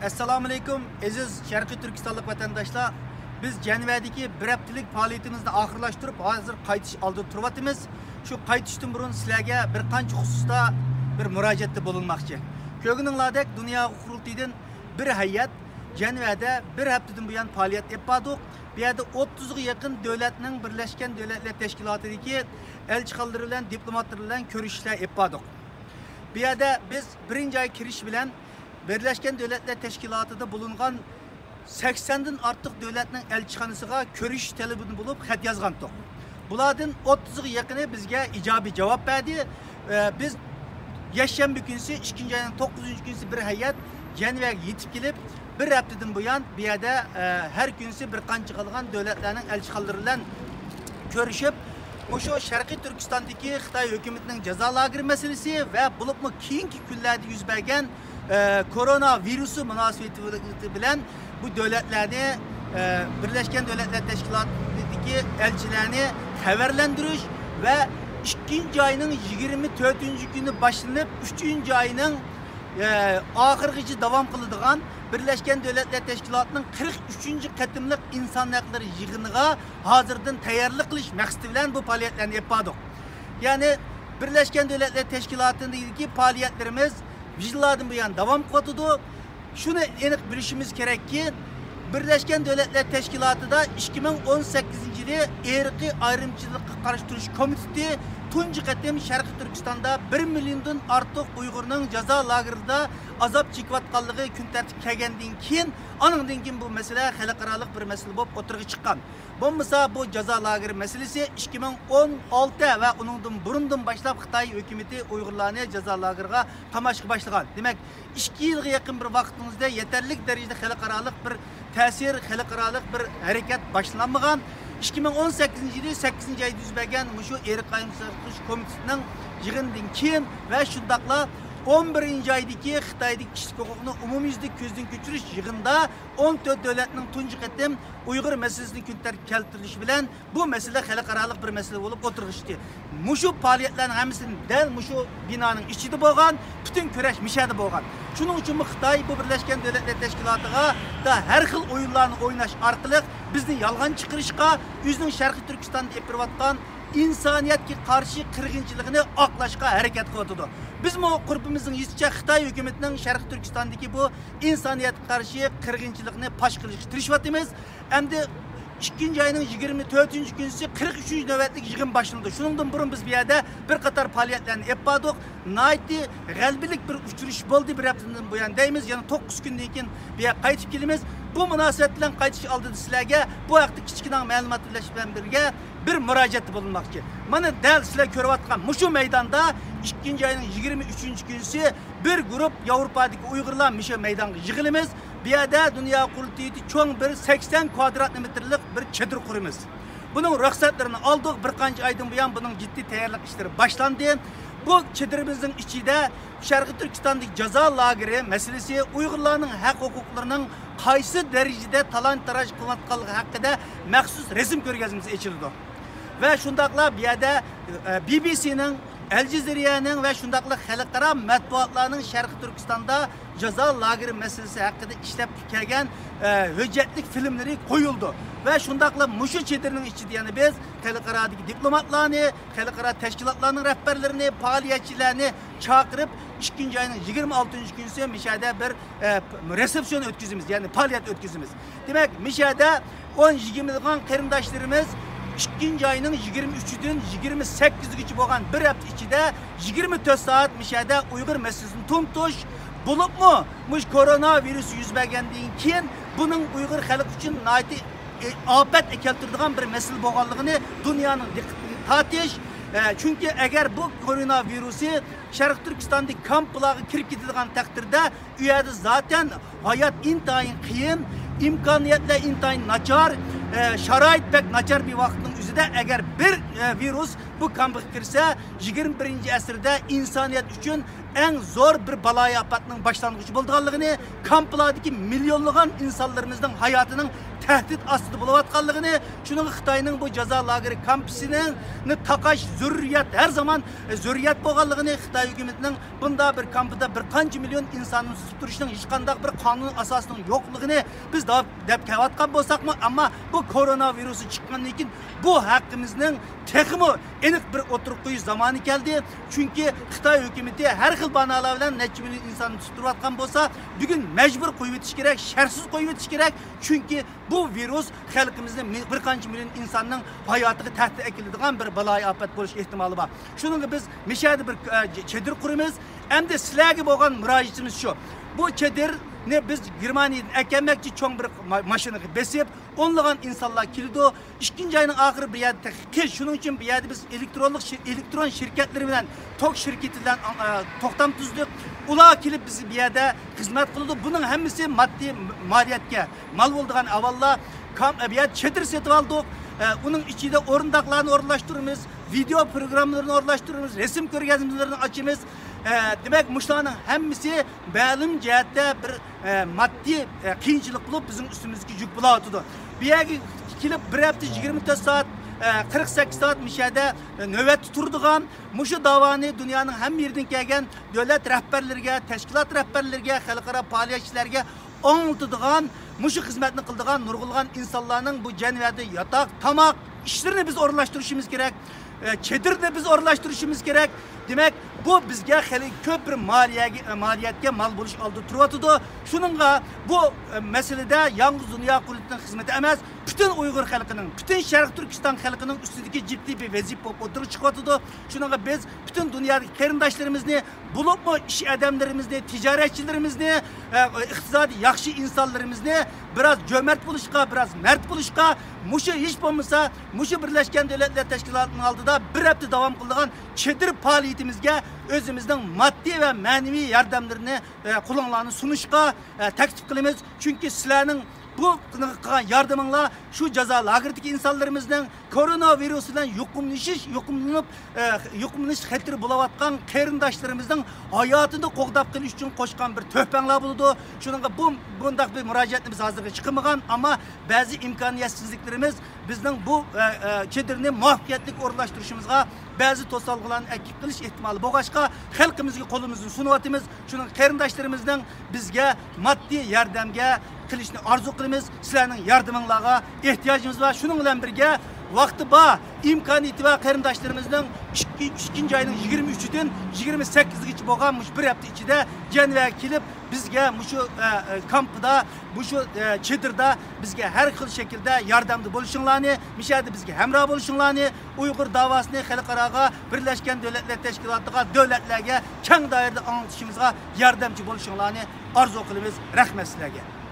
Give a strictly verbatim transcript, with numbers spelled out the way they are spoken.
ئەسسالامۇئەلەيكۇم، ئەزىز شەرقىي تۈركىستانلىق ۋەتەنداشلار. بىز جەنۋەدىكى بىر ھەپتىلىك پائالىيىتىمىزنى ئاخىرلاشتۇرۇپ، ھازىر قايتىش ئالدىدا تۇرۇۋاتىمىز. شۇ قايتىشتىن بۇرۇن سىلەرگە بىر قانچە خۇسۇستا بىر مۇراجىئەتتە بولۇنماقچى. كۆرگىنىڭلاردەك، دۇنيا ھوقۇق قۇرۇلتىيىدىن بىر ھەيئەت جەنۋەدە بىر ھەپتىدىن بۇيان پائالىيەت ئېلىپ باردۇق. بۇ يەردە ئوتتۇزغا يېقىن دۆلەتنىڭ بىرلەشكەن دۆلەتلەر تەشكىلاتىدىكى ئەلچىخانىلىرى بىلەن، دىپلوماتلىرى بىلەن كۆرۈشۈشلەر ئېلىپ باردۇق. بۇ يەردە بىز بىرىنچى ئاي كىرىش بىلەن بىرلەشكەن دۆلەتلەر تەشكىلاتىدا بولۇنغان سەكسەندىن ئارتۇق دۆلەتنىڭ ئەلچىخانىسىغا كۆرۈشۈش تەلىپىدە بولۇپ خەت يازغانتۇق. بۇلاردىن ئوتتۇزغا يېقىنى بىزگە ئىجابىي جاۋاب بەردى. ئە، بىز يەكشەنبە كۈنىسى، ئىككىنچى ئاينىڭ توققۇزىنچى كۈنىسى بىر ھەيئەت جەنۋەگە يېتىپ كېلىپ، بىر ھەپتىدىن بۇيان بۇ يەردە، ئە، ھەر كۈنىسى بىر قانچە قىلغان دۆلەتلەرنىڭ ئەلچىخانىلىرى بىلەن كۆرۈشۈپ، مۇشۇ شەرقىي تۈركىستاندىكى خىتاي ھۆكۈمىتىنىڭ جازا لاگېرى مەسىلىسى ۋە بولۇپمۇ كېيىنكى كۈنلەردە يۈز بەرگەن، ئە، كورونا ۋىرۇسى مۇناسىۋىتى بىلەن بۇ دۆلەتلەرنى، ئە، بىرلەشكەن دۆلەتلەر تەشكىلاتىدىكى ئەلچىلەرنى خەۋەرلەندۈرۈش ۋە ئىككىنچى ئاينىڭ يىگىرمە تۆتىنچى كۈنى باشلىنىپ، ئۈچىنچى ئاينىڭ، ئە، ئاخىرىغىچە داۋام قىلىدىغان بىرلەشكەن دۆلەتلەر تەشكىلاتىنىڭ قىرىق ئۈچىنچى قېتىملىق ئىنسان ھەقلىرى يىغىنىغا ھازىردىن تەييارلىق قىلىش مەقسىتى بىلەن بۇ پائالىيەتلەرنى ئېلىپ باردۇق. يەنى بىرلەشكەن دۆلەتلەر تەشكىلاتىدىكى پائالىيەتلىرىمىز يىللاردىن بۇيان داۋام قىلىۋاتىدۇ. شۇنى ئېنىق بىلىشىمىز كېرەككى، بىرلەشكەن دۆلەتلەر تەشكىلاتىدا ئىككى مىڭ ئون سەككىزىنچى يىلى ئىرقىي ئايرىمچىلىققا قارشى تۇرۇش كومىتېتى تۇنجى قېتىم شەرقىي تۈركىستاندا بىر مىليوندىن ئارتۇق ئۇيغۇرنىڭ جازا لاگېرىدا ئازاب چېكىۋاتقانلىقى كۈن تەرتىپكە كەلگەندىن كېيىن، ئانىڭدىن كېيىن بۇ مەسىلە خەلقئارالىق بىر مەسىلە بولۇپ ئوتتۇرىغا چىققان. بولمىسا، بۇ جازا لاگېرى مەسىلىسى ئىككى مىڭ ئون ئالتە ۋە ئۇنىڭدىن بۇرۇندىن باشلاپ خىتاي ھۆكۈمىتى ئۇيغۇرلارنى جازا لاگېرىغا قاماشقا باشلىغان. دېمەك، ئىككى يىلغا يېقىن بىر ۋاقىتنىڭ ئىچىدە يېتەرلىك دەرىجىدە خەلقئارالىق بىر تەسىر، خەلقئارالىق بىر ھەرىكەت باشلانمىغان. ئىككى مىڭ ئون سەككىزىنچى يىلى سەككىزىنچى ئايدا يۈز بەرگەن مۇشۇ ئىرقىي ئايرىمچىلىققا قارشى تۇرۇش كومىتېتىنىڭ يىغىنىدىن كېيىن ۋە شۇنداقلا ئون بىرىنچى ئايدىكى خىتايدىكى كىشىلىك ھوقۇقنى ئومۇميۈزلۈك كۆزدىن كەچۈرۈش يىغىنىدا ئون تۆت دۆلەتنىڭ تۇنجى قېتىم ئۇيغۇر مەسىلىسىنى كۈن تەرتىپكە كەلتۈرۈلۈشى بىلەن بۇ مەسىلە خەلقئارالىق بىر مەسىلە بولۇپ ئوتتۇرىغا چىقتى. مۇشۇ پائالىيەتلەرنىڭ ھەممىسى دەل مۇشۇ بىنانىڭ ئىچىدە بولغان، پۈتۈن كۈرەش مۇشۇ يەردە بولغان. شۇنىڭ ئۈچۈنمۇ خىتاي بۇ بىرلەشكەن دۆلەتلەر تەشكىلاتىغا دا ھەر خىل ئويۇنلارنى ئويناش ئارقىلىق بىزنى يالغان چىقىرىشقا، ئۆزىنىڭ شەرقىي تۈركىستاندا ئېلىپ بېرىۋاتقان ئىنسانىيەتكە قارشى قىرغىنچىلىقىنى ئاقلاشقا ھەرىكەت قىلىۋاتىدۇ. بىزمۇ قۇربىمىزنىڭ يېتىشىچە خىتاي ھۆكۈمىتىنىڭ شەرقىي تۈركىستاندىكى بۇ ئىنسانىيەتكە قارشى قىرغىنچىلىقنى پاش قىلىشقا تىرىشىۋاتىمىز. ئەمدى ئىككىنچى ئاينىڭ يىگىرمە تۆتىنچى كۈنىسى قىرىق ئۈچىنچى نۆۋەتلىك يىغىن باشلىنىدۇ. شۇنىڭدىن بۇرۇن بىز بۇ يەردە بىر قاتار پائالىيەتلەرنى ئېلىپ باردۇق. ناھايىتى غەلىبىلىك بىر ئۇچرىشىش بولدى بىر ھەپتىدىن بۇيان دەيمىز. يەنە توققۇز كۈندىن كېيىن بۇ يەرگە قايتىپ كېلىمىز. بۇ مۇناسىۋەت بىلەن قايتىش ئالدىدا سىلەرگە بۇ ھەقتە كىچىككىنە مەلۇمات بىلەن بىرگە بىر مۇراجىئەتتە بولۇنماقچى. مانا دەل سىلەر كۆرۈۋاتقان مۇشۇ مەيداندا ئىككىنچى ئاينىڭ يىگىرمە ئۈچىنچى كۈنىسى بىر گۇرۇپ ياۋروپادىكى ئۇيغۇرلار مۇشۇ مەيدانغا يىغىلىمىز. بۇ يەردە دۇنيا قۇرۇلتىيىدىكى چوڭ بىر سەكسەن كۋادرات مېتىرلىق بىر چېدىر قۇرىمىز. بۇنىڭ رۇخسەتلىرىنى ئالدۇق. بىر قانچە ئايدىن بۇيان بۇنىڭ جىددىي تەييارلىق ئىشلىرى باشلاندى. بۇ چېدىرىمىزنىڭ ئىچىدە شەرقىي تۈركىستاندىكى جازا لاگېرى مەسىلىسى، ئۇيغۇرلارنىڭ ھەق ھوقۇقلىرىنىڭ قايسى دەرىجىدە تالان-تاراج قىلىنىۋاتقانلىقى ھەققىدە مەخسۇس رەسىم كۆرگەزمىسى ئېچىلىدۇ. ۋە شۇنداقلا بۇ يەردە، ئە، بى بى سىنىڭ، ئەل جەزىرەنىڭ ۋە شۇنداقلا خەلقئارا مەتبۇئاتلارنىڭ شەرقىي تۈركىستاندا جازا لاگېرى مەسىلىسى ھەققىدە ئىشلەپ كەلگەن، ئە، ھۆججەتلىك فىلىملىرى قويۇلىدۇ. ۋە شۇنداقلا مۇشۇ چېدىرنىڭ ئىچىدە يەنە بىز خەلقئارادىكى دىپلوماتلارنى، خەلقئارا تەشكىلاتلارنىڭ رەھبەرلىرىنى، پائالىيەتچىلەرنى چاقىرىپ، ئىككىنچى ئاينىڭ يىگىرمە ئالتىنچى كۈنىسى مۇشۇ يەردە بىر، ئە، رېسېپسىيون ئۆتكۈزىمىز، يەنى پائالىيەت ئۆتكۈزىمىز. دېمەك، مۇشۇ يەردە ئون يىگىرمىلىغان قېرىنداشلىرىمىز ئىككىنچى ئاينىڭ يىگىرمە ئۈچىدىن يىگىرمە سەككىزىگىچە بولغان بىر ھەپتە ئىچىدە يىگىرمە تۆت سائەت مۇشۇ يەردە ئۇيغۇر مەسىلىسىنى تونۇتۇش، بولۇپمۇ مۇشۇ كورونا ۋىرۇسى يۈز بەرگەندىن كېيىن بۇنىڭ ئۇيغۇر خەلقى ئۈچۈن ناھايىتى، ئە، ئاپەت ئەكەلتۈرىدىغان بىر مەسىلە بولغانلىقىنى دۇنيانىڭ دىققىتىگە تارتىش. ئە، چۈنكى ئەگەر بۇ كورونا ۋىرۇسى شەرقىي تۈركىستاندىكى كامپلارغا كىرىپ كېتىدىغان تەقدىردە، ئۇ يەردە زاتەن ھايات ئىنتايىن قىيىن، ئىمكانىيەتلەر ئىنتايىن ناچار، ئە، شارائىت بەك ناچار بىر ۋاقىتنىڭ ئۆزىدە ئەگەر بىر، ئە، ۋىرۇس بۇ كامپقا كىرسە، يىگىرمە بىرىنچى ئەسىردە ئىنسانىيەت ئۈچۈن ئەڭ زور بىر بالايىئاپەتنىڭ باشلانغۇچى بولىدىغانلىقىنى، كامپلاردىكى مىليونلىغان ئىنسانلىرىمىزنىڭ ھاياتىنىڭ تەھدىت ئاستىدا بولۇۋاتقانلىقىنى، شۇنىڭغا خىتاينىڭ بۇ جازا لاگېرى كامپىسىنى تاقاش زۆرۈرىيەت، ھەر زامان زۆرۈرىيەت بولغانلىقىنى، خىتاي ھۆكۈمىتىنىڭ بۇنداق بىر كامپىدا بىر قانچە مىليون ئىنساننى تۇتۇپ تۇرۇشنىڭ ھېچقانداق بىر قانۇن ئاساسىنىڭ يوقلۇقىنى بىز دەپ، دەپ كېلىۋاتقان بولساقمۇ، ئەمما بۇ كورونا ۋىرۇسى چىققاندىن كېيىن بۇ ھەققىمىزنىڭ تېخىمۇ ئېنىق بىر ئوتتۇرىغا قويۇش زامانى كەلدى. چۈنكى خىتاي ھۆكۈمىتى ھەر خىل باھانىلەر بىلەن نەچچە مىليون ئىنساننى تۇتۇپ تۇرۇۋاتقان بولسا، بۈگۈن مەجبۇر قويۇۋېتىش كېرەك، شەرتسىز قويۇۋېتىش كېرەك. چۈنكى بۇ ۋىرۇس خەلقىمىزنى مى-، بىر قانچە مىليون ئىنساننىڭ ھاياتىغا تەھدىت ئەكېلىدىغان بىر بالايىئاپەت بولۇش ئېھتىمالى بار. شۇنىڭغا بىز مىشەدە بىر، ئە، چېدىر قۇرىمىز. ئەمدى سىلەرگە بولغان مۇراجىئىتىمىز شۇ. بۇ چېدىرنى بىز گېرمانىيەدىن ئەكەلمەكچى، چوڭ بىر ما-، ماشىنىغا بېسىپ، ئونلىغان ئىنسانلار كېلىدۇ. ئىككىنچى ئاينىڭ ئاخىرى بۇ يەردە تېخى قىش، شۇنىڭ ئۈچۈن بۇ يەردە بىز ئېلېكترونلۇق شىر-، ئېلېكترون شىركەتلىرى بىلەن توك شىركىتى بىلەن، ئا، توختام تۈزدۇق. ئۇلار كېلىپ بىز بۇ يەردە خىزمەت قىلىدۇ. بۇنىڭ ھەممىسى ماددىي مالىيەتكە مال بولىدىغان ئەھۋاللار. كام-، بۇ يەردە چېدىر سېتىپ ئالدۇق. ئە، ئۇنىڭ ئىچىدە ئورۇنداقلارنى ئورۇنلاشتۇرىمىز، ۋىدېئو پروگراممىلىرىنى ئورۇنلاشتۇرىمىز، رەسىم كۆرگەزمىلىرىنى ئاچىمىز. ئە، دېمەك، مۇشۇلارنىڭ ھەممىسى مەلۇم جەھەتتە بىر، ئە، ماددىي، ئە، قىيىنچىلىق بولۇپ، بىزنىڭ ئۈستىمىزگە يۈك بولۇۋاتىدۇ. بۇ يەرگە كېلىپ بىر ھەپتە يىگىرمە تۆت سائەت، ئە، قىرىق سەككىز سائەت مۇشۇ يەردە، ئە، نۆۋەتتە تۇرىدىغان، مۇشۇ داۋانى دۇنيانىڭ ھەممە يېرىدىن كەلگەن دۆلەت رەھبەرلىرىگە، تەشكىلات رەھبەرلىرىگە، خەلقئارا پائالىيەتچىلەرگە ئاڭلىتىدىغان، مۇشۇ خىزمەتنى قىلىدىغان نۇرغۇنلىغان ئىنسانلارنىڭ بۇ جەنۋەدە ياتاق، تاماق، ئىشلىرىنى بىز ئورۇنلاشتۇرۇشىمىز كېرەك. ئە، چېدىرنى بىز ئورۇنلاشتۇرۇشىمىز كېرەك. دېمەك، بۇ بىزگە خېلى كۆپ بىر مالىيەگە، ئە، مالىيەتكە مال بولۇش ئالدىدا تۇرۇۋاتىدۇ. شۇنىڭغا بۇ، ئە، مەسىلىدە يالغۇز دۇنيا قۇرۇلتىيىنىڭ خىزمىتى ئەمەس، پۈتۈن ئۇيغۇر خەلقىنىڭ، پۈتۈن شەرقىي تۈركىستان خەلقىنىڭ ئۈستىدىكى جىددىي بىر ۋەزىپە بولۇپ ئوتتۇرىغا چىقىۋاتىدۇ. شۇنىڭغا بىز پۈتۈن دۇنيادىكى قېرىنداشلىرىمىزنى، بولۇپمۇ ئىش ئادەملىرىمىزنى، تىجارەتچىلىرىمىزنى، ئە، ئىقتىسادىي ياخشى ئىنسانلىرىمىزنى بىراز جۆمەرت بولۇشقا، بىراز مەرد بولۇشقا، مۇشۇ ھېچ بولمىسا مۇشۇ بىرلەشكەن دۆلەتلەر تەشكىلاتىنىڭ ئالدىدا بىر ھەپتە داۋام قىلىدىغان چېدىر پائالىيىتىمىزگە ئۆزىمىزنىڭ ماددىي ۋە مەنىۋى ياردەملىرىنى، ئە، قولۇڭلارنى سۇنۇشقا، ئە، تەكلىپ قىلىمىز. چۈنكى سىلەرنىڭ بۇ قىلغان ياردىمىڭلار شۇ جازا لاگېرىدىكى ئىنسانلىرىمىزنىڭ، كورونا ۋىرۇسى بىلەن يۇقۇملىنىش، يۇقۇملىنىپ، ئە، يۇقۇملىنىش خەتىرى بولۇۋاتقان قېرىنداشلىرىمىزنىڭ ھاياتىنى قوغداپ قېلىش ئۈچۈن قوشقان بىر تۆھپەڭلار بولىدۇ. شۇنىڭغا بۇ، بۇنداق بىر مۇراجىئەتنى بىز ھازىرغىچە قىلمىغان، ئەمما بەزى ئىمكانىيەتسىزلىكلىرىمىز بىزنىڭ بۇ، ئە، ئە، چېدىرنى مۇۋەپپەقىيەتلىك ئورۇنلاشتۇرۇشىمىزغا بەزى توسالغۇلارنى ئەكىپ قېلىش ئېھتىمالى بولغاچقا، خەلقىمىزگە قولىمىزنى سۇنۇۋاتىمىز. شۇنىڭ قېرىنداشلىرىمىزنىڭ بىزگە ماددىي ياردەمگە قىلىشنى ئارزۇ قىلىمىز. سىلەرنىڭ ياردىمىڭلارغا ئېھتىياجىمىز بار. شۇنىڭ بىلەن بىرگە، ۋاقتى بار، ئىمكانىيىتى بار قېرىنداشلىرىمىزنىڭ ئىككى، ئىككىنچى ئاينىڭ يىگىرمە ئۈچىدىن يىگىرمە سەككىزىگىچە بولغان مۇشۇ بىر ھەپتە ئىچىدە جەنۋەگە كېلىپ، بىزگە مۇشۇ، ئە، ئە، كامپىدا، مۇشۇ، ئە، چېدىردا بىزگە ھەر خىل شەكىلدە ياردەمدە بولۇشۇڭلارنى، مۇشۇ يەردە بىزگە ھەمراھ بولۇشۇڭلارنى، ئۇيغۇر داۋاسىنى خەلقئاراغا، بىرلەشكەن دۆلەتلەر تەشكىلاتىغا، دۆلەتلەرگە كەڭ دائىرىدە ئاڭلىتىشىمىزغا ياردەمچى بولۇشۇڭلارنى ئارزۇ قىلىمىز. رەھمەت سىلەرگە.